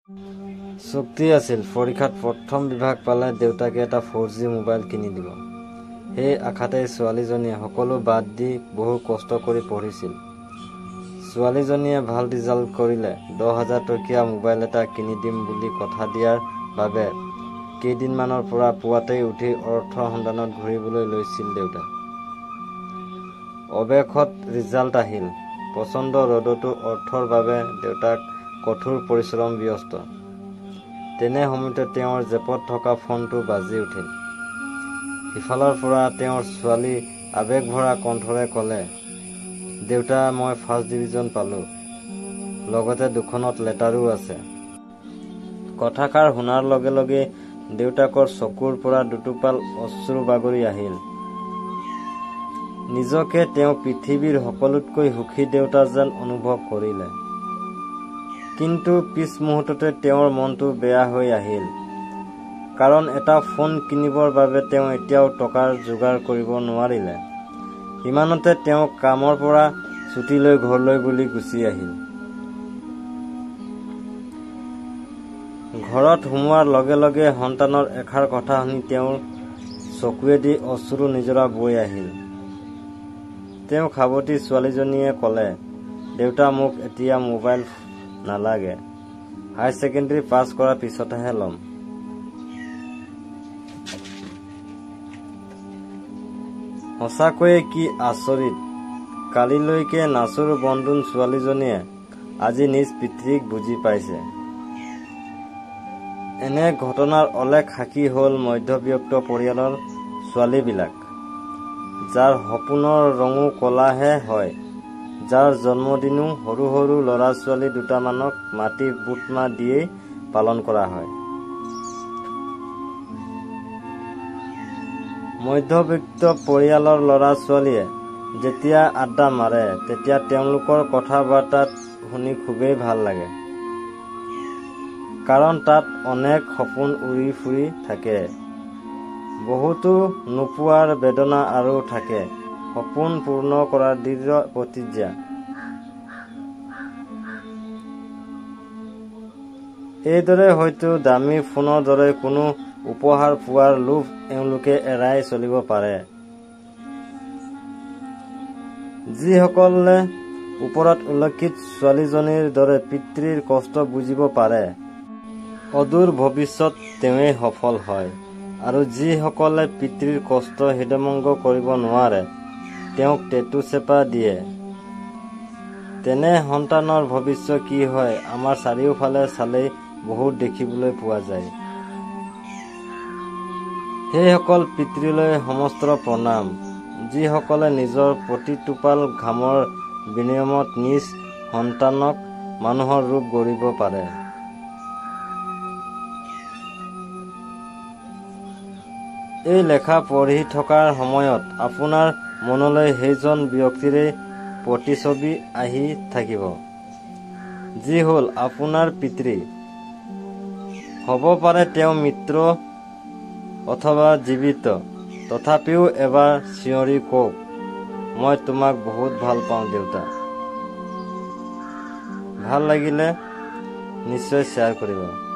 চুক্তি আছিল, পৰীক্ষাত প্ৰথম বিভাগ পালে দেউতাকে এটা 4G mobile কিনি দিব। সেই আশাতেই ছোৱালীজনীয়ে সকলো বাদ দি বহু কষ্ট কৰি পঢ়িছিল। ছোৱালীজনীয়ে ভাল ৰিজাল্ট কৰিলে 10,000 টকীয়া মোবাইল এটা কিনি দিম বুলি কথা দিয়াৰ বাবে কেইদিনমানৰ পৰা পুৱাতেই উঠি অৰ্থৰ সন্ধানত ঘূৰিবলৈ লৈছিল দেউতা। অৱেশত ৰিজাল্ট আহিল। প্ৰচণ্ড ৰ'দতো অৰ্থৰ বাবে দেউতাক কঠোৰ পৰিশ্ৰম ব্যস্ত। তেনে সময়তে তেওঁৰ জেপত থকা ফোনটো বাজি উঠিল। সিফালৰ পৰা তেওঁৰ ছোৱালী আৱেগভৰা কণ্ঠৰে ক'লে, দেউতা, মই ফাৰ্ষ্ট ডিভিজন পালোঁ, লগতে দুখনত লেটাৰো আছে। কথাষাৰ শুনাৰ লগে লগে দেউতাকৰ চকুৰ পৰা দুটোপাল অশ্ৰু বাগৰি আহিল। নিজকে তেওঁ পৃথিৱীৰ সকলোতকৈ সুখী দেউতা যেন অনুভৱ কৰিলে। কিন্তু পিছ মুহূৰ্ততে তেওঁৰ মনটো বেয়া হৈ আহিল। কাৰণ এটা ফোন কিনিবৰ বাবে তেওঁ এতিয়াও টকাৰ যোগাৰ কৰিব নোৱাৰিলে। ইমানতে তেওঁ কামৰ পৰা ছুটি লৈ ঘৰলৈ বুলি গুচি আহিল। ঘৰত সোমোৱাৰ লগে লগে সন্তানৰ এষাৰ কথা শুনি তেওঁৰ চকুৱেদি অশ্ৰু নিজৰা বৈ আহিল। তেওঁক সাৱটি ছোৱালীজনীয়ে ক'লে, দেউতা, মোক এতিয়া মোবাইল নালাগে, হায়াৰ ছেকেণ্ডেৰী পাছ কৰাৰ পিছতহে ল'ম। সঁচাকৈয়ে কি আচৰিত, কালিলৈকে নাচোৰ বন্ধুন ছোৱালীজনীয়ে আজি নিজ পিতৃক বুজি পাইছে। এনে ঘটনাৰ অলেখ সাক্ষী হ'ল মধ্যবিত্ত পৰিয়ালৰ ছোৱালীবিলাক, যাৰ সপোনৰ ৰঙো ক'লাহে হয়, যাৰ জন্মদিনো সৰু সৰু ল'ৰা ছোৱালী দুটামানক মাতি বুটমাহ দিয়েই পালন কৰা হয়। মধ্যবিত্ত পৰিয়ালৰ ল'ৰা ছোৱালীয়ে যেতিয়া আড্ডা মাৰে, তেতিয়া তেওঁলোকৰ কথা বাৰ্তাত শুনি খুবেই ভাল লাগে। কাৰণ তাত অনেক সপোন উৰি ফুৰি থাকে, বহুতো নোপোৱাৰ বেদনা আৰু থাকে সপোন পূৰ্ণ কৰাৰ দৃঢ় প্ৰতিজ্ঞা। এইদৰে হয়তো দামী ফোনৰ দৰে কোনো উপহাৰ পোৱাৰ লোভ এওঁলোকে এৰাই চলিব পাৰে। যিসকলে ওপৰত উল্লেখিত ছোৱালীজনীৰ দৰে পিতৃৰ কষ্ট বুজিব পাৰে, অদূৰ ভৱিষ্যত তেওঁৱেই সফল হয়। আৰু যিসকলে পিতৃৰ কষ্ট হৃদয়ংগম কৰিব নোৱাৰে, তেওঁক টেটু চেপা দিয়ে, তেনে সন্তানৰ ভৱিষ্যত কি হয় আমাৰ চাৰিওফালে চালেই বহুত দেখিবলৈ পোৱা যায়। সেইসকল পিতৃলৈ সমস্ত প্ৰণাম, যিসকলে নিজৰ প্ৰতিটোপাল ঘামৰ বিনিময়ত নিজ সন্তানক মানুহৰ ৰূপ গঢ়িব পাৰে। এই লেখা পঢ়ি থকাৰ সময়ত আপোনাৰ মনলৈ সেইজন ব্যক্তিৰেই প্ৰতিচ্ছবি আহি থাকিব, যি হ'ল আপোনাৰ পিতৃ। হ'ব পাৰে তেওঁ মিত্ৰ অথবা জীৱিত, তথাপিও এবাৰ চিঞৰি কওক, মই তোমাক বহুত ভাল পাওঁ দেউতা। ভাল লাগিলে নিশ্চয় শ্বেয়াৰ কৰিব।